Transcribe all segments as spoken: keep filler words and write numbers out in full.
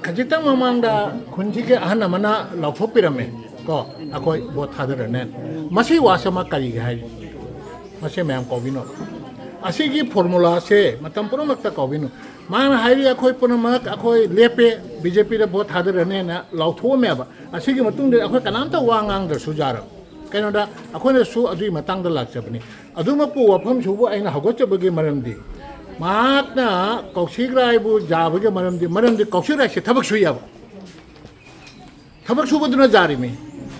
ꯈꯖꯤꯛꯇꯪ ꯃꯃꯥꯡꯗ ꯈꯨꯟꯁꯤꯒꯤ ꯑꯍꯟ ꯑꯃꯅ ꯂꯥꯎꯊꯣꯛꯄꯤꯔꯝꯃꯦ ꯀꯣ, ꯑꯩꯈꯣꯏ ꯚꯣꯠ ꯊꯥꯗꯔꯅꯦ꯫ ꯃꯁꯤ ꯋꯥꯁꯦ ꯑꯃ ꯀꯔꯤꯒꯤ ꯍꯥꯏꯔꯤ? ꯃꯁꯤ ꯃꯌꯥꯝ ꯀꯧꯕꯤꯅꯣ꯫ ꯑꯁꯤꯒꯤ ꯐꯣꯔꯃꯨꯂꯥꯁꯦ ꯃꯇꯝ ꯄꯨꯝꯅꯃꯛꯇ ꯀꯧꯕꯤꯅꯣ꯫ ꯃꯥꯅ ꯍꯥꯏꯔꯤ, "ꯑꯩꯈꯣꯏ ꯄꯨꯝꯅꯃꯛ ꯑꯩꯈꯣꯏ ꯂꯦꯞꯄꯦ, ꯕꯤ ꯖꯦ ꯄꯤꯗ ꯚꯣꯠ ꯊꯥꯗꯔꯅꯦꯅ" ꯂꯥꯎꯊꯣꯛꯑꯝꯃꯦꯕ꯫ ꯑꯁꯤꯒꯤ ꯃꯇꯨꯡꯗ ꯑꯩꯈꯣꯏ ꯀꯅꯥꯝꯇ ꯋꯥ ꯉꯥꯡꯗ꯭ꯔꯁꯨ ꯌꯥꯔꯕ꯫ ꯀꯩꯅꯣꯗ ꯑꯩꯈꯣꯏꯅꯁꯨ ꯑꯗꯨꯒꯤ ꯃꯇꯥꯡꯗ ꯂꯥꯛꯆꯕꯅꯤ꯫ ꯑꯗꯨꯃꯛꯄꯨ ꯋꯥꯐꯝꯁꯨꯕꯨ ꯑꯩꯅ ꯍꯧꯒꯠꯆꯕꯒꯤ ꯃꯔꯝꯗꯤ, ꯃꯍꯥꯛꯅ ꯀꯧꯁꯤꯛ ꯔꯥꯏꯕꯨ ꯌꯥꯕꯒꯤ ꯃꯔꯝꯗꯤ, ꯃꯔꯝꯗꯤ ꯀꯧꯁꯤꯛ ꯔꯥꯏꯁꯦ ꯊꯕꯛ ꯁꯨꯏ ꯍꯥꯏꯕ꯫ ꯊꯕꯛ ꯁꯨꯕꯗꯨꯅ ꯌꯥꯔꯤꯃꯤ꯫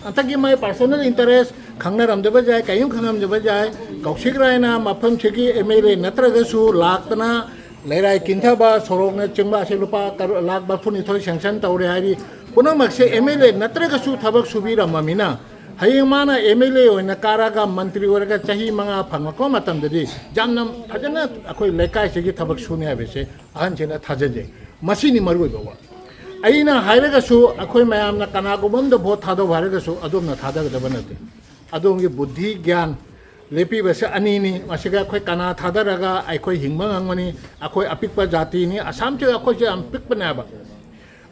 ꯑꯟꯇꯛꯀꯤ ꯃꯥꯏ personal interest ꯈꯪꯅꯔꯝꯗꯕ ꯌꯥꯏ, ꯀꯔꯤꯝ ꯈꯪꯉꯝꯗꯕ ꯌꯥꯏ꯫ ꯀꯧꯁꯤꯛ ꯔꯥꯏꯅ ꯃꯐꯝꯁꯤꯒꯤ ꯑꯦꯝ ꯑꯦꯜ ꯑꯦ ꯅꯠꯇ꯭ꯔꯒꯁꯨ ꯂꯥꯛꯇꯅ ꯂꯩꯔꯥꯏ ꯀꯤꯟꯊꯕ, ꯁꯣꯔꯣꯛꯅꯆꯤꯡꯕ ꯑꯁꯤ ꯂꯨꯄꯥ ꯀꯔꯣ-, ꯂꯥꯈ ꯃꯔꯤꯐꯨꯅꯤꯊꯣꯏ sanction ꯇꯧꯔꯦ ꯍꯥꯏꯔꯤ꯫ ꯄꯨꯝꯅꯃꯛꯁꯦ ꯑꯦꯝ ꯑꯦꯜ ꯑꯦ ꯅꯠꯇ꯭ꯔꯒꯁꯨ ꯊꯕꯛ ꯁꯨꯕꯤꯔꯝꯃꯃꯤꯅ, ꯍꯌꯦꯡ ꯃꯥꯅ ꯑꯦꯝ ꯑꯦꯜ ꯑꯦ ꯑꯣꯏꯅ ꯀꯥꯔꯒ ꯃꯟꯇ꯭ꯔꯤ ꯑꯣꯏꯔꯒ ꯆꯍꯤ ꯃꯉꯥ ꯐꯪꯉꯛꯄ ꯃꯇꯝꯗꯗꯤ ꯌꯥꯝꯅ ꯐꯖꯅ ꯑꯩꯈꯣꯏ ꯂꯩꯀꯥꯏꯁꯤꯒꯤ ꯊꯕꯛ ꯁꯨꯅꯤ ꯍꯥꯏꯕꯁꯦ ꯑꯍꯟꯁꯤꯅ ꯊꯥꯖꯖꯩ꯫ ꯃꯁꯤꯅꯤ ꯃꯔꯨ ꯑꯣꯏꯕ ꯋꯥ꯫ ꯑꯩꯅ ꯍꯥꯏꯔꯒꯁꯨ, ꯑꯩꯈꯣꯏ ꯃꯌꯥꯝꯅ ꯀꯅꯥꯒꯨꯝꯕ ꯑꯃꯗ ꯚꯣꯠ ꯊꯥꯗꯧ ꯍꯥꯏꯔꯒꯁꯨ ꯑꯗꯣꯝꯅ ꯊꯥꯗꯒꯗꯕ ꯅꯠꯇꯦ꯫ ꯑꯗꯣꯝꯒꯤ ꯕꯨꯗ꯭ꯙꯤ, ꯒ꯭ꯌꯥꯟ, ꯂꯦꯞꯄꯤꯕꯁꯦ ꯑꯅꯤꯅꯤ꯫ ꯃꯁꯤꯒ ꯑꯩꯈꯣꯏ ꯀꯅꯥ ꯊꯥꯗꯔꯒ ꯑꯩꯈꯣꯏ ꯍꯤꯡꯕ ꯉꯝꯒꯅꯤ? ꯑꯩꯈꯣꯏ ꯑꯄꯤꯛꯄ ꯖꯥꯇꯤꯅꯤ꯫ ꯑꯁꯥꯝꯁꯤꯗ ꯑꯩꯈꯣꯏꯁꯦ ꯌꯥꯝ ꯄꯤꯛꯄꯅꯦꯕ꯫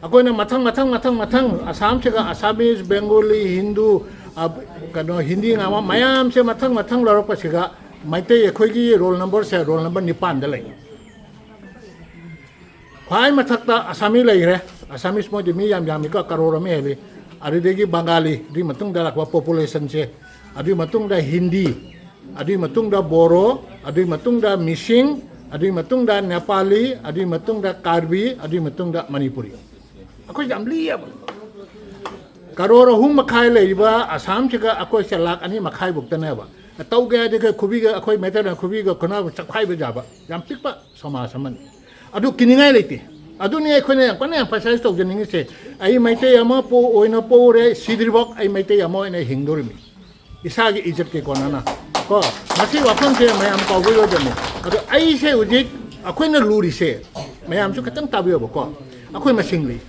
ꯑꯩꯈꯣꯏꯅ ꯃꯊꯪ, ꯃꯊꯪ, ꯃꯊꯪ, ꯃꯊꯪ ꯑꯁꯥꯝꯁꯤꯒ Assamese, Bengali, Hindu, ꯑ, ꯀꯩꯅꯣ, ꯍꯤꯟꯗꯤ ꯉꯥꯡꯕ ꯃꯌꯥꯝꯁꯦ ꯃꯊꯪ, ꯃꯊꯪ ꯂꯧꯔꯛꯄꯁꯤꯒ ꯃꯩꯇꯩ ꯑꯩꯈꯣꯏꯒꯤ roll number ꯁꯦ roll number ꯅꯤꯄꯥꯟꯗ ꯂꯩ꯫ ꯈ꯭ꯋꯥꯏ ꯃꯊꯛꯇ ꯑꯁꯥꯃꯤ ꯂꯩꯈ꯭ꯔꯦ꯫ Assamese ꯃꯣꯏꯗꯤ ꯃꯤ ꯌꯥꯝ ꯌꯥꯝꯃꯤꯀꯣ, ꯀꯔꯣꯔ ꯑꯃ ꯍꯦꯜꯂꯤ꯫ ꯑꯗꯨꯗꯒꯤ ꯕꯪꯒꯥꯂꯤ, ꯑꯗꯨꯒꯤ ꯃꯇꯨꯡꯗ ꯂꯥꯛꯄ population ꯁꯦ, ꯑꯗꯨꯒꯤ ꯃꯇꯨꯡꯗ ꯍꯤꯟꯗꯤ, ꯑꯗꯨꯒꯤ ꯃꯇꯨꯡꯗ ꯕꯣꯔꯣ, ꯑꯗꯨꯒꯤ ꯃꯇꯨꯡꯗ ꯃꯤꯁꯤꯡ, ꯑꯗꯨꯒꯤ ꯃꯇꯨꯡꯗ ꯅꯦꯄꯥꯂꯤ, ꯑꯗꯨꯒꯤ ꯃꯇꯨꯡꯗ ꯀꯥꯔꯕꯤ, ꯑꯗꯨꯒꯤ ꯃꯇꯨꯡꯗ ꯃꯅꯤꯄꯨꯔꯤ꯫ ꯑꯩꯈꯣꯏ ꯌꯥꯝ ꯂꯤꯌꯦꯕ꯫ ꯀꯔꯣꯔ ꯑꯍꯨꯝ ꯃꯈꯥꯏ ꯂꯩꯔꯤꯕ ꯑꯁꯥꯝꯁꯤꯒ ꯑꯩꯈꯣꯏꯁꯦ ꯂꯥꯈ ꯑꯅꯤ ꯃꯈꯥꯏ ꯐꯥꯎꯇꯅꯦꯕ꯫ ꯇꯧꯒꯦ ꯍꯥꯏꯔꯗꯤ ꯑꯩꯈꯣꯏ ꯈꯨꯕꯤꯒ, ꯑꯩꯈꯣꯏ ꯃꯩꯇꯩꯅ ꯈꯨꯕꯤꯒ ꯈꯨꯅꯥꯎꯒ ꯆꯞꯈꯥꯏꯕ ꯌꯥꯕ ꯌꯥꯝ ꯄꯤꯛꯄ ꯁꯃꯥꯖ ꯑꯃꯅꯤ꯫ ꯑꯗꯨ ꯀꯤꯅꯤꯡꯉꯥꯏ ꯂꯩꯇꯦ꯫ ꯑꯗꯨꯅꯤ ꯑꯩꯈꯣꯏꯅ ꯌꯥꯝ ꯀꯟꯅ emphasize ꯇꯧꯖꯅꯤꯡꯉꯤꯁꯦ꯫ ꯑꯩ ꯃꯩꯇꯩ ꯑꯃ ꯄꯣ-, ꯑꯣꯏꯅ ꯄꯣꯛꯎꯔꯦ, ꯁꯤꯗ꯭ꯔꯤꯐꯥꯎ ꯑꯩ ꯃꯩꯇꯩ ꯑꯃ ꯑꯣꯏꯅ ꯍꯤꯡꯗꯣꯔꯤꯃꯤ꯫ ꯏꯁꯥꯒꯤ ꯏꯖꯠꯀꯤ ꯀꯣꯟꯅꯅ꯫ ꯀꯣ, ꯃꯁꯤ ꯋꯥꯐꯝꯁꯦ ꯃꯌꯥꯝ ꯀꯥꯎꯕꯤꯔꯣꯏꯗꯕꯅꯤ꯫ ꯑꯗꯣ ꯑꯩꯁꯦ ꯍꯧꯖꯤꯛ ꯑꯩꯈꯣꯏꯅ ꯂꯨꯔꯤꯁꯦ, ꯃꯌꯥꯝꯁꯨ ꯈꯤꯇꯪ ꯇꯥꯕꯤꯌꯣꯕꯀꯣ꯫ ꯑꯩꯈꯣꯏ ꯃꯁꯤꯡ ꯂꯩ꯫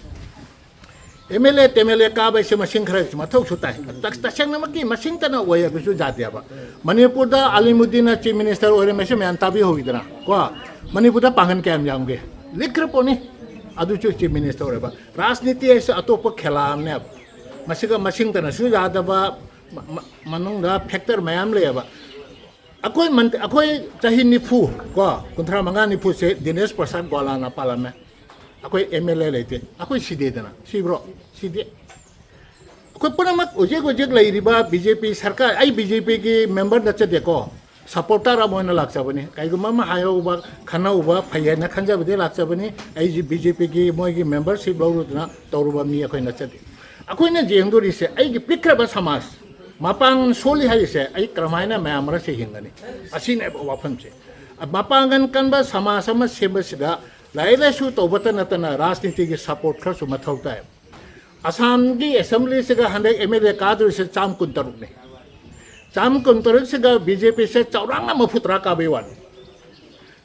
M L A, ten L A ꯀꯥꯕ ꯍꯥꯏꯁꯦ ꯃꯁꯤꯡ ꯈꯔꯁꯨ ꯃꯊꯧꯁꯨ ꯇꯥꯏ꯫ ꯇꯁ-, ꯇꯁꯦꯡꯅꯃꯛꯀꯤ ꯃꯁꯤꯡꯇꯅ ꯑꯣꯏ ꯍꯥꯏꯕꯁꯨ ꯌꯥꯗꯦꯕ꯫ ꯃꯅꯤꯄꯨꯔꯗ ꯑꯂꯤꯃꯨꯗꯤꯟꯅ Chief Minister ꯑꯣꯏꯔꯝꯃꯤꯁꯦ ꯃꯌꯥꯝ ꯇꯥꯕꯤꯍꯧꯋꯤꯗꯅ, ꯀꯣ? ꯃꯅꯤꯄꯨꯔꯗ ꯄꯥꯡꯒꯜ ꯀꯌꯥꯝ ꯌꯥꯝꯒꯦ? ꯂꯤꯛꯈ꯭ꯔ ꯄꯣꯠꯅꯤ꯫ ꯑꯗꯨꯁꯨ ꯆꯤꯐ ꯃꯤꯅꯤꯁꯇꯔ ꯑꯣꯏꯕ꯫ ꯔꯥꯖꯅꯤꯇꯤ ꯍꯥꯏꯁꯦ ꯑꯇꯣꯞꯄ ꯈꯦꯂꯥ ꯑꯃꯅꯦꯕ꯫ ꯃꯁꯤꯒ ꯃꯁꯤꯡꯗꯅꯁꯨ ꯌꯥꯗꯕ, ꯃ- ꯃ- ꯃꯅꯨꯡꯗ ꯐꯦꯛꯇꯔ ꯃꯌꯥꯝ ꯂꯩꯌꯦꯕ꯫ ꯑꯩꯈꯣꯏ ꯃꯟ- ꯑꯩꯈꯣꯏ ꯆꯍꯤ ꯅꯤꯐꯨ, ꯀꯣ, ꯀꯨꯟꯊ꯭ꯔꯥ ꯃꯉꯥ ꯅꯤꯐꯨꯁꯦ ꯗꯤꯅꯦꯁ ꯄ꯭ꯔꯁꯥꯗ ꯒꯣꯂꯥꯅ ꯄꯥꯜꯂꯝꯃꯦ꯫ ꯑꯩꯈꯣꯏ ꯑꯦꯝ ꯑꯦꯜ ꯑꯦ ꯂꯩꯇꯦ꯫ ꯑꯩꯈꯣꯏ ꯁꯤꯗꯦꯗꯅ, ꯁꯤꯕ꯭ꯔꯣ? ꯁꯤꯗꯦ꯫ ꯑꯩꯈꯣꯏ ꯄꯨꯝꯅꯃꯛ ꯍꯧꯖꯤꯛ ꯍꯧꯖꯤꯛ ꯂꯩꯔꯤꯕ ꯕꯤ ꯖꯦ ꯄꯤ ꯁꯔꯀꯥꯔ, ꯑꯩ ꯕꯤ ꯖꯦ ꯄꯤꯒꯤ ꯃꯦꯝꯕꯔ ꯅꯠꯆꯗꯦꯀꯣ, ꯁꯄꯣꯔꯇꯔ ꯑꯃ ꯑꯣꯏꯅ ꯂꯥꯛꯆꯕꯅꯤ꯫ ꯀꯩꯒꯨꯝꯕ ꯑꯃ ꯍꯥꯏꯍꯧꯕ, ꯈꯟꯅꯍꯧꯕ ꯐꯩ ꯍꯥꯏꯅ ꯈꯟꯖꯕꯗꯤ ꯂꯥꯛꯆꯕꯅꯤ꯫ ꯑꯩꯁꯤ ꯕꯤ ꯖꯦ ꯄꯤꯒꯤ ꯃꯣꯏꯒꯤ ꯃꯦꯝꯕꯔꯁꯤꯞ ꯂꯧꯔꯨꯗꯅ ꯇꯧꯔꯨꯕ ꯃꯤ ꯑꯩꯈꯣꯏ ꯅꯠꯆꯗꯦ꯫ ꯑꯩꯈꯣꯏꯅ ꯌꯦꯡꯗꯣꯔꯤꯁꯦ ꯑꯩꯒꯤ ꯄꯤꯛꯈ꯭ꯔꯕ ꯁꯃꯥꯖ, ꯃꯄꯥꯡꯒꯜ ꯁꯣꯜꯂꯤ ꯍꯥꯏꯔꯤꯁꯦ ꯑꯩ ꯀꯔꯝꯍꯥꯏꯅ ꯃꯌꯥꯝ ꯃꯔꯛꯁꯦ ꯍꯤꯡꯒꯅꯤ? ꯑꯁꯤꯅꯦꯕ ꯋꯥꯐꯝꯁꯦ꯫ ꯃꯄꯥꯡꯒꯜ ꯀꯟꯕ ꯁꯃꯥꯖ ꯑꯃ ꯁꯦꯝꯕꯁꯤꯗ ꯂꯥꯏꯔꯤꯛ ꯂꯥꯏꯁꯨ ꯇꯧꯕꯇ ꯅꯠꯇꯅ ꯔꯥꯖꯅꯤꯇꯤꯒꯤ ꯁꯄꯣꯔꯠ ꯈꯔꯁꯨ ꯃꯊꯧ ꯇꯥꯏ꯫ ꯑꯁꯥꯝꯒꯤ ꯑꯦꯁꯦꯝꯕ꯭ꯂꯤꯁꯤꯒ ꯍꯟꯗꯛ ꯑꯦꯝ ꯑꯦꯜ ꯑꯦ ꯀꯥꯗꯣꯏꯁꯦ ꯆꯥꯝ ꯀꯨꯟꯇꯔꯨꯛꯅꯤ꯫ ꯆꯥꯝ ꯀꯨꯟꯇꯔꯨꯛꯁꯤꯒ ꯕꯤ ꯖꯦ ꯄꯤꯁꯦ ꯆꯥꯎꯔꯥꯛꯅ ꯃꯔꯐꯨ ꯇꯔꯥ ꯀꯥꯕꯩ ꯋꯥꯅꯤ꯫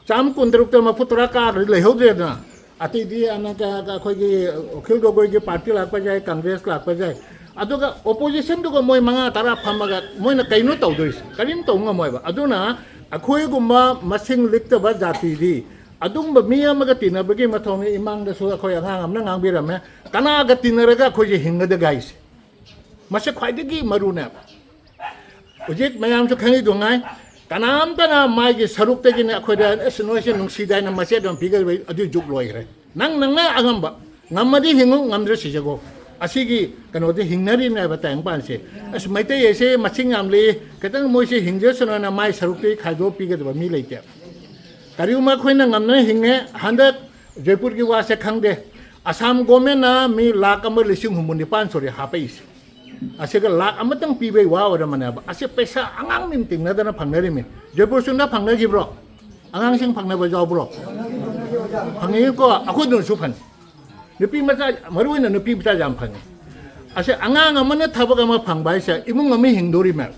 ꯆꯥꯝ ꯀꯨꯟꯇꯔꯨꯛꯇ ꯃꯔꯐꯨ ꯇꯔꯥ ꯀꯥꯈ꯭ꯔꯗꯤ ꯂꯩꯍꯧꯗ꯭ꯔꯦꯗꯅ꯫ ꯑꯇꯩꯗꯤ ꯑꯅ-, ꯀ-, ꯀ-, ꯑꯩꯈꯣꯏꯒꯤ ꯑꯈꯤꯜ ꯒꯣꯒꯣꯏꯒꯤ ꯄꯥꯔꯇꯤ ꯂꯥꯛꯄ ꯌꯥꯏ, ꯀꯪꯒ꯭ꯔꯦꯁ ꯂꯥꯛꯄ ꯌꯥꯏ꯫ ꯑꯗꯨꯒ ꯑꯣꯄꯣꯖꯤꯁꯟꯗꯨꯒ ꯃꯣꯏ ꯃꯉꯥ ꯇꯔꯥ ꯐꯝꯃꯒ ꯃꯣꯏꯅ ꯀꯩꯅꯣ ꯇꯧꯗꯣꯏꯁꯦ? ꯀꯔꯤꯝ ꯇꯧ ꯉꯝꯃꯣꯏꯕ꯫ ꯑꯗꯨꯅ ꯑꯩꯈꯣꯏꯒꯨꯝꯕ ꯃꯁꯤꯡ ꯂꯤꯛꯇꯕ ꯖꯥꯇꯤꯗꯤ ꯑꯗꯨꯒꯨꯝꯕ ꯃꯤ ꯑꯃꯒ ꯇꯤꯟꯅꯕꯒꯤ ꯃꯊꯧꯅꯤ꯫ ꯏꯃꯥꯡꯗꯁꯨ ꯑꯩꯈꯣꯏ ꯑꯉꯥꯡ ꯑꯃꯅ ꯉꯥꯡꯕꯤꯔꯝꯃꯦ, "ꯀꯅꯥꯒ ꯇꯤꯟꯅꯔꯒ ꯑꯩꯈꯣꯏꯁꯦ ꯍꯤꯡꯒꯗꯒꯦ?" ꯍꯥꯏꯁꯦ꯫ ꯃꯁꯤ ꯈ꯭ꯋꯥꯏꯗꯒꯤ ꯃꯔꯨꯅꯦꯕ꯫ ꯍꯧꯖꯤꯛ ꯃꯌꯥꯝꯁꯨ ꯈꯪꯉꯤꯗꯨ ꯉꯥꯏ, ꯀꯅꯥꯝꯇꯅ ꯃꯥꯒꯤ ꯁꯔꯨꯛꯇꯒꯤꯅꯦ ꯑꯩꯈꯣꯏꯗ, "ꯑꯁ, ꯅꯣꯏꯁꯦ ꯅꯨꯡꯁꯤꯗꯥꯏꯅ ꯃꯆꯦꯠ ꯑꯃ ꯄꯤꯒꯗꯕ", ꯑꯗꯨ ꯖꯨꯛ ꯂꯣꯏꯈ꯭ꯔꯦ꯫ ꯅꯪ ꯅꯪꯅ ꯑꯉꯝꯕ, ꯉꯝꯃꯗꯤ ꯍꯤꯡꯉꯨ, ꯉꯝꯗ꯭ꯔ ꯁꯤꯖꯒꯣ꯫ ꯑꯁꯤꯒꯤ ꯀꯩꯅꯣꯗꯤ ꯍꯤꯡꯅꯔꯤꯅꯦꯕ ꯇꯥꯏꯕꯪꯄꯥꯟꯁꯦ꯫ "ꯑꯁ, ꯃꯩꯇꯩ ꯑꯁꯦ ꯃꯁꯤꯡ ꯌꯥꯝ ꯂꯩ, ꯈꯤꯇꯪ ꯃꯣꯏꯁꯦ ꯍꯤꯡꯖꯁꯅꯨꯅ" ꯃꯥꯏ ꯁꯔꯨꯛꯇꯒꯤ ꯈꯥꯏꯗꯣꯛꯑ ꯄꯤꯒꯗꯕ ꯃꯤ ꯂꯩꯇꯦ꯫ ꯀꯔꯤꯒꯨꯝꯕ ꯑꯩꯈꯣꯏꯅ ꯉꯝꯅ ꯍꯤꯡꯉꯦ, ꯍꯟꯗꯛ ꯖꯣꯏꯄꯨꯔꯒꯤ ꯋꯥꯁꯦ ꯈꯪꯗꯦ, ꯑꯁꯥꯝ ꯒꯣꯔꯃꯦꯟꯅ ꯃꯤ ꯂꯥꯈ ꯑꯃ ꯂꯤꯁꯤꯡ ꯍꯨꯝꯐꯨ ꯅꯤꯄꯥꯟ ꯁꯨꯔꯦ ꯍꯥꯞꯄꯛꯏꯁꯦ꯫ ꯑꯁꯤꯒ ꯂꯥꯈ ꯑꯃꯇꯪ ꯄꯤꯕꯩ ꯋꯥ ꯑꯣꯏꯔꯝꯕꯅꯦꯕ꯫ ꯑꯁꯤ ꯄꯩꯁꯥ ꯑꯉꯥꯡꯁꯤꯡ ꯇꯤꯡꯅꯗꯅ ꯐꯪꯅꯔꯤꯃꯤ꯫ ꯖꯣꯏꯄꯨꯔ ꯁꯨꯝꯗ ꯐꯪꯅꯈꯤꯕ꯭ꯔꯣ? ꯑꯉꯥꯡꯁꯤꯡ ꯐꯪꯅꯕ ꯌꯥꯎꯕ꯭ꯔꯣ? ꯐꯪꯉꯤꯀꯣ, ꯑꯩꯈꯣꯏꯗꯨꯅꯁꯨ ꯐꯪꯉꯤ꯫ ꯅꯨꯄꯤ ꯃꯆꯥ, ꯃꯔꯨ ꯑꯣꯏꯅ ꯅꯨꯄꯤ ꯃꯆꯥ ꯌꯥꯝ ꯐꯪꯉꯤ꯫ ꯑꯁꯤ ꯑꯉꯥꯡ ꯑꯃꯅ ꯊꯕꯛ ꯑꯃ ꯐꯪꯕ ꯍꯥꯏꯁꯦ ꯏꯃꯨꯡ ꯑꯃ ꯍꯤꯡꯗꯣꯔꯤꯃꯦꯕ꯫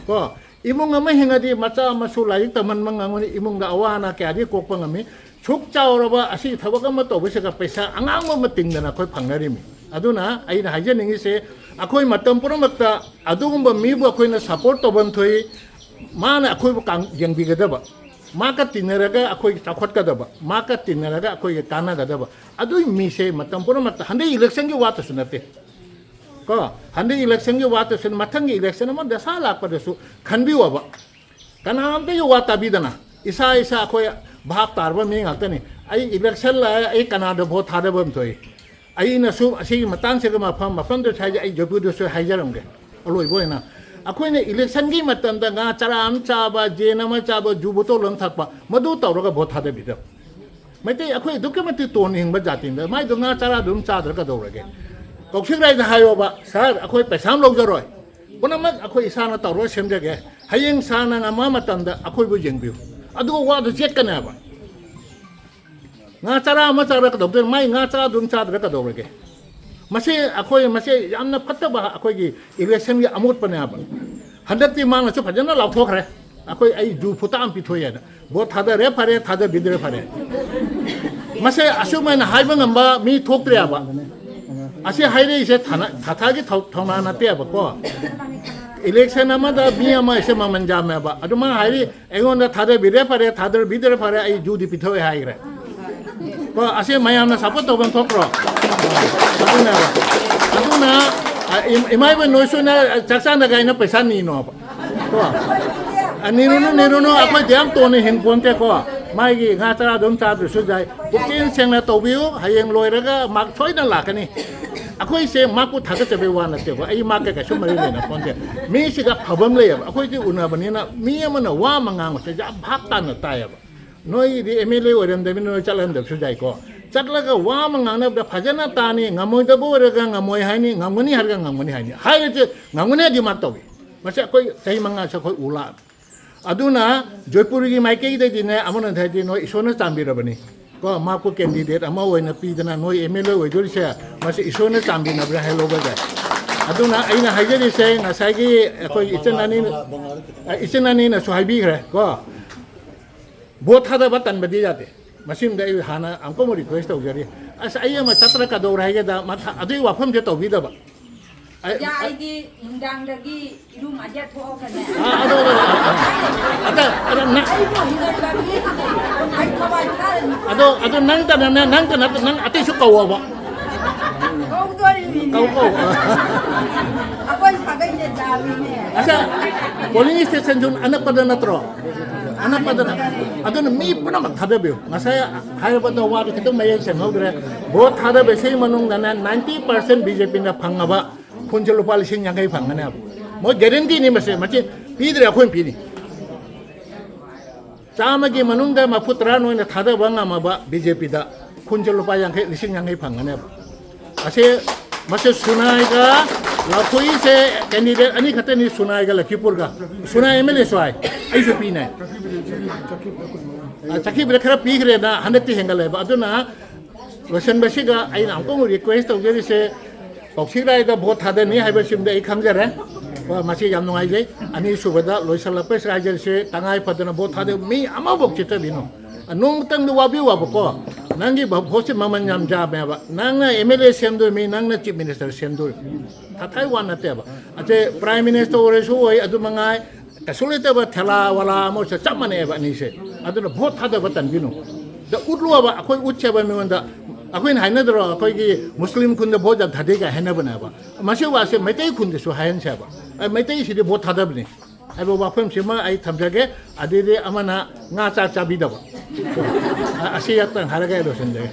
ꯀꯣ, ꯏꯃꯨꯡ ꯑꯃ ꯍꯤꯡꯉꯗꯤ ꯃꯆꯥ ꯃꯁꯨ ꯂꯥꯏꯔꯤꯛ ꯇꯝꯍꯟꯕ ꯉꯝꯒꯅꯤ, ꯏꯃꯨꯡꯗ ꯑꯋꯥ ꯑꯅꯥ ꯀꯌꯥꯗꯤ ꯀꯣꯛꯄ ꯉꯝꯃꯤ꯫ ꯁꯨꯛ ꯆꯥꯎꯔꯕ ꯑꯁꯤ ꯊꯕꯛ ꯑꯃ ꯇꯧꯕꯁꯤꯒ ꯄꯩꯁꯥ ꯑꯉꯥꯡꯕ ꯑꯃ ꯇꯤꯡꯗꯅ ꯑꯩꯈꯣꯏ ꯐꯪꯅꯔꯤꯃꯤ꯫ ꯑꯗꯨꯅ ꯑꯩꯅ ꯍꯥꯏꯖꯅꯤꯡꯉꯤꯁꯦ, ꯑꯩꯈꯣꯏ ꯃꯇꯝ ꯄꯨꯝꯅꯃꯛꯇ ꯑꯗꯨꯒꯨꯝꯕ ꯃꯤꯕꯨ ꯑꯩꯈꯣꯏꯅ ꯁꯄꯣꯔꯠ ꯇꯧꯐꯝ ꯊꯣꯛꯏ꯫ ꯃꯥꯅ ꯑꯩꯈꯣꯏꯕꯨ ꯀꯥꯡ-, ꯌꯦꯡꯕꯤꯒꯗꯕ꯫ ꯃꯍꯥꯛꯀ ꯇꯤꯟꯅꯔꯒ ꯑꯩꯈꯣꯏꯒꯤ ꯆꯥꯎꯈꯠꯀꯗꯕ, ꯃꯍꯥꯛꯀ ꯇꯤꯟꯅꯔꯒ ꯑꯩꯈꯣꯏꯒꯤ ꯀꯥꯟꯅꯒꯗꯕ, ꯑꯗꯨꯒꯤ ꯃꯤꯁꯦ ꯃꯇꯝ ꯄꯨꯝꯅꯃꯛꯇ, ꯍꯟꯗꯛ ꯏꯂꯦꯛꯁꯟꯒꯤ ꯋꯥꯇꯁꯨ ꯅꯠꯇꯦ ꯀꯣ, ꯍꯟꯗꯛ ꯏꯂꯦꯛꯁꯟꯒꯤ ꯋꯥꯇꯁꯨ, ꯃꯊꯪꯒꯤ ꯏꯂꯦꯛꯁꯟ ꯑꯃ ꯗꯁꯥ ꯂꯥꯛꯄꯗꯁꯨ ꯈꯟꯕꯤꯌꯣꯕ꯫ ꯀꯅꯥꯝꯇꯒꯤ ꯋꯥ ꯇꯥꯕꯤꯗꯅ, ꯏꯁꯥ ꯏꯁꯥ ꯑꯩꯈꯣꯏ ꯚꯥꯞ ꯇꯥꯔꯕ ꯃꯤ ꯉꯥꯛꯇꯅꯤ꯫ ꯑꯩ ꯏꯂꯦꯛꯁꯟ ꯂꯥꯛꯑꯦ, ꯑꯩ ꯀꯅꯥꯗ ꯚꯣꯠ ꯊꯥꯗꯕ ꯑꯃ ꯊꯣꯛꯏ꯫ ꯑꯩꯅꯁꯨ ꯑꯁꯤꯒꯤ ꯃꯇꯥꯡꯁꯤꯗ ꯃꯐꯝ ꯃꯐꯝꯗꯁꯨ ꯍꯥꯏꯖꯩ, ꯑꯩ ꯖꯣꯏꯄꯨꯔꯗꯁꯨ ꯍꯥꯏꯖꯔꯝꯒꯦ꯫ ꯑꯂꯣꯏꯕ ꯑꯣꯏꯅ, ꯑꯩꯈꯣꯏꯅ ꯏꯂꯦꯛꯁꯟꯒꯤ ꯃꯇꯝꯗ ꯉꯥ ꯆꯔꯥ ꯑꯃ ꯆꯥꯕ, ꯖꯦꯟ ꯑꯃ ꯆꯥꯕ, ꯖꯨ ꯕꯣꯇꯜ ꯑꯃ ꯊꯛꯄ, ꯃꯗꯨ ꯇꯧꯔꯒ ꯚꯣꯠ ꯊꯥꯗꯕꯤꯗꯕ꯫ ꯃꯩꯇꯩ ꯑꯩꯈꯣꯏ ꯑꯗꯨꯛꯀꯤ ꯃꯇꯤꯛ ꯇꯣꯟꯅ ꯍꯤꯡꯕ ꯖꯥꯇꯤꯅꯤꯗ, ꯃꯥꯏꯗꯣ ꯉꯥ ꯆꯔꯥꯗꯨ ꯑꯗꯨꯝ ꯆꯥꯗ꯭ꯔꯥ ꯀꯩꯗꯧꯔꯒꯦ? ꯀꯧꯁꯤꯛ ꯔꯥꯏꯗ ꯍꯥꯏꯌꯣꯕ, "ꯁꯥꯔ, ꯑꯩꯈꯣꯏ ꯄꯩꯁꯥ ꯑꯃ ꯂꯧꯖꯔꯣꯏ, ꯄꯨꯝꯅꯃꯛ ꯑꯩꯈꯣꯏ ꯏꯁꯥꯅ ꯇꯧꯔꯒ ꯁꯦꯝꯖꯒꯦ, ꯍꯌꯦꯡ ꯁꯥꯔꯅ ꯉꯝꯃ ꯃꯇꯝꯗ ꯑꯩꯈꯣꯏꯕꯨ ꯌꯦꯡꯕꯤꯌꯨ"꯫ ꯑꯗꯨꯒ ꯋꯥꯗꯨ ꯆꯦꯠꯀꯅꯦꯕ꯫ ꯉꯥ ꯆꯔꯥ ꯑꯃ ꯆꯥꯔ ꯀꯩꯗꯧꯗꯣꯏꯅꯣ? ꯃꯥꯏ ꯉꯥ ꯆꯔꯥꯗꯨ ꯑꯗꯨꯝ ꯆꯥꯗ꯭ꯔꯥ ꯀꯩꯗꯧꯔꯒꯦ? ꯃꯁꯤ ꯑꯩꯈꯣꯏ, ꯃꯁꯤ ꯌꯥꯝꯅ ꯐꯠꯇꯕ ꯑꯩꯈꯣꯏꯒꯤ ꯏꯂꯦꯛꯁꯟꯒꯤ ꯑꯃꯣꯠꯄꯅꯦ ꯍꯥꯏꯕ꯫ ꯍꯟꯗꯛꯇꯤ ꯃꯥꯅꯁꯨ ꯐꯖꯅ ꯂꯥꯎꯊꯣꯛꯈ꯭ꯔꯦ, "ꯑꯩꯈꯣꯏ, ꯑꯩ ꯖꯨ ꯐꯨꯇꯥ ꯑꯃ ꯄꯤꯊꯣꯛꯑꯦꯅ꯫ ꯚꯣꯠ ꯊꯥꯗꯔꯦ ꯐꯔꯦ, ꯊꯥꯗꯕꯤꯗ꯭ꯔꯦ ꯐꯔꯦ"꯫ ꯃꯁꯤ ꯑꯁꯨꯃꯥꯏꯅ ꯍꯥꯏꯕ ꯉꯝꯕ ꯃꯤ ꯊꯣꯛꯇ꯭ꯔꯦꯕ꯫ ꯑꯁꯤ ꯍꯥꯏꯔꯛꯏꯁꯦ ꯊꯥꯅ-, ꯊꯥꯊꯥꯒꯤ ꯊꯧ-, ꯊꯧꯅꯥ ꯅꯠꯇꯦꯕꯀꯣ꯫ ꯏꯂꯦꯛꯁꯟ ꯑꯃꯗ ꯃꯤ ꯑꯃ ꯑꯁꯦ ꯃꯃꯜ ꯌꯥꯝꯃꯦꯕ꯫ ꯑꯗꯨ ꯃꯥ ꯍꯥꯏꯔꯤ, "ꯑꯩꯉꯣꯟꯗ ꯊꯥꯗꯕꯤꯔꯦ ꯐꯔꯦ, ꯊꯥꯗꯕꯤꯗ꯭ꯔꯦ ꯐꯔꯦ, ꯑꯩ ꯖꯨꯗꯤ ꯄꯤꯊꯣꯛꯑꯦ" ꯍꯥꯏꯈ꯭ꯔꯦ꯫ ꯀꯣ, ꯑꯁꯤ ꯃꯌꯥꯝꯅ ꯁꯞꯄꯣꯔꯠ ꯇꯧꯐꯝ ꯊꯣꯛꯇ꯭ꯔꯣ? ꯑꯗꯨꯅꯦꯕ꯫ ꯑꯗꯨꯅ, ꯑ, ꯏꯝ-, ꯏꯃꯥ ꯏꯕꯦꯟ ꯅꯣꯏꯁꯨꯅ ꯆꯥꯛ ꯆꯥꯅ ꯀꯥꯏꯅ ꯄꯩꯁꯥ ꯅꯤꯅꯣꯕ꯫ ꯀꯣ? ꯑ, ꯅꯤꯔꯨꯅꯨ, ꯅꯤꯔꯨꯅꯨ, ꯑꯩꯈꯣꯏꯗꯤ ꯌꯥꯝ ꯇꯣꯟꯅ ꯍꯤꯡꯄꯣꯟꯇꯦꯀꯣ꯫ ꯃꯥꯒꯤ ꯉꯥ ꯆꯔꯥ ꯑꯗꯨꯝ ꯆꯥꯗ꯭ꯔꯁꯨ ꯌꯥꯏ꯫ ꯄꯨꯛꯆꯦꯜ ꯁꯦꯡꯅ ꯇꯧꯕꯤꯌꯨ, ꯍꯌꯦꯡ ꯂꯣꯏꯔꯒ ꯃꯥꯔꯛ ꯁꯣꯏꯗꯅ ꯂꯥꯛꯀꯅꯤ꯫ ꯑꯩꯈꯣꯏꯁꯦ ꯃꯥꯔꯛꯄꯨ ꯊꯥꯒꯠꯆꯕꯒꯤ ꯋꯥ ꯅꯠꯇꯦꯀꯣ, ꯑꯩ ꯃꯥꯔꯛꯀ ꯀꯩꯁꯨ ꯃꯔꯤ ꯂꯩꯅ ꯄꯣꯟꯇꯦ꯫ ꯃꯤꯁꯤꯒ ꯐꯕ ꯑꯃ ꯂꯩꯌꯦꯕ, ꯑꯩꯈꯣꯏꯗꯤ ꯎꯅꯕꯅꯤꯅ ꯃꯤ ꯑꯃꯅ ꯋꯥ ꯑꯃ ꯉꯥꯡꯕꯁꯦ ꯌꯥꯝ ꯚꯥꯞ ꯇꯥꯅ ꯇꯥꯏꯌꯦꯕ꯫ ꯅꯣꯏꯒꯤꯗꯤ ꯑꯦꯝ ꯑꯦꯜ ꯑꯦ ꯑꯣꯏꯔꯝꯗꯕꯅꯤꯅ ꯅꯣꯏ ꯆꯠꯍꯟꯗꯕꯁꯨ ꯌꯥꯏꯀꯣ꯫ ꯆꯠꯂꯒ ꯋꯥ ꯑꯃ ꯉꯥꯡꯅꯕꯗ ꯐꯖꯅ ꯇꯥꯅꯤ, ꯉꯝꯃꯣꯏꯗꯕ ꯑꯣꯏꯔꯒ ꯉꯝꯃꯣꯏ ꯍꯥꯏꯅꯤ, ꯉꯝꯒꯅꯤ ꯍꯥꯏꯔꯒ ꯉꯝꯒꯅꯤ ꯍꯥꯏꯅꯤ꯫ ꯍꯥꯏꯔꯗꯤ ꯉꯝꯒꯅꯤ ꯍꯥꯏꯗꯤ ꯃꯥꯔꯛ ꯇꯧꯏ꯫ ꯃꯁꯤ ꯑꯩꯈꯣꯏ ꯆꯍꯤ ꯃꯉꯥꯁꯦ ꯑꯩꯈꯣꯏ ꯎ ꯂꯥꯛꯑꯕꯅꯤ꯫ ꯑꯗꯨꯅ ꯖꯣꯏꯄꯨꯔꯒꯤ ꯃꯥꯏꯀꯩꯗꯒꯤꯅꯦ, ꯑꯃꯔꯣꯝꯗ ꯍꯥꯏꯗꯤ ꯅꯣꯏ ꯏꯁꯣꯔꯅ ꯆꯥꯟꯕꯤꯔꯕꯅꯤ ꯀꯣ, ꯃꯍꯥꯛꯄꯨ ꯀꯦꯟꯗꯤꯗꯦꯠ ꯑꯃ ꯑꯣꯏꯅ ꯄꯤꯗꯅ ꯅꯣꯏ ꯑꯦꯝ ꯑꯦꯜ ꯑꯦ ꯑꯣꯏꯗꯣꯔꯤꯁꯦ, ꯃꯁꯤ ꯏꯁꯣꯔꯅ ꯆꯥꯟꯕꯤꯅꯕ꯭ꯔꯥ ꯍꯥꯏ ꯂꯧꯕ ꯌꯥꯏ꯫ ꯑꯗꯨꯅ ꯑꯩꯅ ꯍꯥꯏꯖꯔꯤꯁꯦ, ꯉꯁꯥꯏꯒꯤ ꯑꯩꯈꯣꯏ ꯏꯆꯟ ꯑꯅꯤ, ꯏꯆꯟ ꯑꯅꯤꯅꯁꯨ ꯍꯥꯏꯕꯤꯈ꯭ꯔꯦ ꯀꯣ, ꯚꯣꯠ ꯊꯥꯗꯕ ꯇꯟꯕꯗꯤ ꯌꯥꯗꯦ꯫ ꯃꯁꯤꯃꯗ ꯑꯩ ꯍꯥꯟꯅ ꯑꯃꯨꯛꯀ ꯑꯃꯨꯛ ꯔꯤꯀ꯭ꯋꯦꯁ ꯇꯧꯖꯔꯤ꯫ ꯑꯁ, ꯑꯩ ꯑꯃ ꯆꯠꯇ꯭ꯔ ꯀꯩꯗꯧꯔꯦ ꯍꯥꯏꯒꯦꯗ, ꯃꯊ-, ꯑꯗꯨꯒꯤ ꯋꯥꯐꯝꯁꯦ ꯇꯧꯕꯤꯗꯕ꯫ ꯑꯩ- ꯌꯥ, ꯑꯩꯗꯤ ꯅꯨꯡꯗꯥꯡꯗꯒꯤ ꯏꯔꯨ ꯃꯥꯏꯊ ꯊꯣꯛꯑꯒꯅꯦ꯫ ꯑ, ꯑꯗꯣ, ꯑꯗꯣ, ꯑꯗꯣ, ꯑꯗꯣ, ꯑꯗꯣ, ꯅꯪ- ꯑꯩꯕꯨ ꯍꯤꯡꯒꯣꯜ ꯄꯥꯝꯕꯤꯗꯨꯅꯦ꯫ ꯑꯩ ꯊꯋꯥꯏ ꯊꯥꯗꯅ ꯑꯗꯣ, ꯑꯗꯣ ꯅꯪꯇꯅ, ꯅꯪ, ꯅꯪꯇ ꯅꯠꯇ, ꯅꯪ ꯑꯇꯩꯁꯨ ꯀꯧꯋꯣꯕ꯫ ꯀꯧꯗꯣꯔꯤꯕꯅꯤꯅꯦ꯫ ꯀꯧ, ꯀꯧ꯫ ꯑꯩꯈꯣꯏ ꯁꯥꯒꯩꯅ ꯌꯥꯕꯤꯅꯦ꯫ ꯑꯁ, polling station ꯁꯨ ꯑꯅꯛꯄꯗ ꯅꯠꯇ꯭ꯔꯣ? ꯑꯅꯛꯄꯗꯅ꯫ ꯑꯗꯨꯅ ꯃꯤ ꯄꯨꯝꯅꯃꯛ ꯊꯥꯗꯕꯤꯌꯨ꯫ ꯉꯁꯥꯏ ꯍꯥꯏꯔꯕꯗ ꯋꯥꯗꯣ ꯈꯤꯇꯪ ꯃꯌꯦꯛ ꯁꯦꯡꯍꯧꯗ꯭ꯔꯦ꯫ Vote ꯊꯥꯗꯕꯁꯤ ꯃꯅꯨꯡꯗꯅꯦ ninety percent BJP ꯅ ꯐꯪꯉꯕ ꯈꯨꯟꯁꯦ ꯂꯨꯄꯥ ꯂꯤꯁꯤꯡ ꯌꯥꯡꯈꯩ ꯐꯪꯒꯅꯦꯕ꯫ ꯃꯣꯏ guarantee ꯅꯤ ꯃꯁꯦ, ꯃꯁꯤ ꯄꯤꯗ꯭ꯔꯦ, ꯑꯩꯈꯣꯏꯅ ꯄꯤꯅꯤ꯫ ꯆꯥꯝꯃꯒꯤ ꯃꯅꯨꯡꯗ ꯃꯔꯐꯨ ꯇꯔꯥ ꯅꯣꯏꯅ ꯊꯥꯗꯕ ꯉꯝꯃꯕ BJP ꯗ ꯈꯨꯟꯁꯦ ꯂꯨꯄꯥ ꯌꯥꯡꯈꯩ, ꯂꯤꯁꯤꯡ ꯌꯥꯡꯈꯩ ꯐꯪꯒꯅꯦꯕ꯫ ꯑꯁꯦ, ꯃꯁꯦ ꯁꯨꯅꯥꯏꯒ ꯂꯥꯐꯣꯏꯁꯦ candidate ꯑꯅꯤ ꯈꯛꯇꯅꯤ, ꯁꯨꯅꯥꯏꯒ ꯂꯈꯤꯄꯨꯔꯒ꯫ ꯁꯨꯅꯥꯏ MLA ꯁꯨ ꯍꯥꯏ, ꯑꯩꯁꯨ ꯄꯤꯅꯦ꯫ ꯑ, ꯆꯠꯈꯤꯕꯗ ꯈꯔ ꯄꯤꯈ꯭ꯔꯦꯅ ꯍꯟꯗꯛꯇꯤ ꯍꯦꯟꯒꯠꯂꯦꯕ꯫ ꯑꯗꯨꯅ ꯂꯣꯏꯁꯤꯟꯕꯁꯤꯒ ꯑꯩꯅ ꯑꯃꯨꯛꯇꯪ request ꯇꯧꯖꯔꯤꯁꯦ, ꯀꯧꯁꯤꯛ ꯔꯥꯏꯗ vote ꯊꯥꯗꯅꯤ ꯍꯥꯏꯕꯁꯤꯃꯗꯤ ꯑꯩ ꯈꯪꯖꯔꯦ꯫ ꯀꯣ, ꯃꯁꯤ ꯌꯥꯝ ꯅꯨꯡꯉꯥꯏꯖꯩ꯫ ꯑꯅꯤꯁꯨꯕꯗ ꯂꯣꯏꯁꯤꯜꯂꯛꯄꯁꯤꯗ ꯍꯥꯏꯖꯔꯤꯁꯦ, ꯇꯉꯥꯏ ꯐꯗꯅ vote ꯊꯥꯗꯕ ꯃꯤ ꯑꯃꯐꯥꯎ ꯆꯤꯠꯊꯕꯤꯅꯨ꯫ ꯅꯣꯡꯃꯇꯪꯗ ꯋꯥꯕꯤꯌꯨ ꯋꯥꯕꯀꯣ, ꯅꯪꯒꯤ vote ꯁꯦ ꯃꯃꯜ ꯌꯥꯝ ꯌꯥꯝꯃꯦꯕ꯫ ꯅꯪꯅ MLA ꯁꯦꯝꯗꯣꯔꯤꯃꯤ, ꯅꯪꯅ Chief Minister ꯁꯦꯝꯗꯣꯔꯤꯃꯤ꯫ ꯊꯥꯊꯥꯏ ꯋꯥ ꯅꯠꯇꯦꯕ꯫ ꯑꯁꯦ Prime Minister ꯑꯣꯏꯔꯁꯨ ꯑꯣꯏ, ꯑꯗꯨ ꯃꯉꯥꯏ, ꯀꯩꯁꯨ ꯂꯩꯇꯕ ꯊꯦꯂꯥ ꯋꯥꯂꯥ ꯑꯃ ꯑꯣꯏꯔꯁꯨ ꯆꯞ ꯃꯥꯟꯅꯩꯑꯕ ꯑꯅꯤꯁꯦ꯫ ꯑꯗꯨꯅ vote ꯊꯥꯗꯕ ꯇꯟꯕꯤꯅꯨ꯫ ꯗ ꯎꯠꯂꯨꯕ, ꯑꯩꯈꯣꯏ ꯎꯠꯁꯦꯕ ꯃꯤꯉꯣꯟꯗ꯫ ꯑꯩꯈꯣꯏꯅ ꯍꯥꯏꯅꯗ꯭ꯔꯣ, ꯑꯩꯈꯣꯏꯒꯤ ꯃꯨꯁꯂꯤꯝ ꯈꯨꯟꯗ vote ꯌꯥꯝ ꯊꯥꯗꯩ ꯀꯥꯏ ꯍꯥꯏꯅꯕꯅꯦꯕ꯫ ꯃꯁꯤ ꯋꯥꯁꯦ ꯃꯩꯇꯩ ꯈꯨꯟꯗꯁꯨ ꯍꯥꯏꯍꯟꯁꯦꯕ꯫ ꯑꯩ ꯃꯩꯇꯩꯁꯤꯗꯤ vote ꯊꯥꯗꯕꯅꯤ ꯍꯥꯏꯕ ꯋꯥꯐꯝꯁꯤꯃ ꯑꯩ ꯊꯝꯖꯒꯦ꯫ ꯑꯗꯩꯗꯤ ꯑꯃꯅ ꯉꯥ ꯆꯥꯛ ꯆꯥꯕꯤꯗꯕ꯫ ꯑ-, ꯑꯁꯤ ꯑꯇꯪ ꯍꯥꯏꯔꯒ ꯑꯩ ꯂꯣꯏꯁꯤꯟꯖꯒꯦ꯫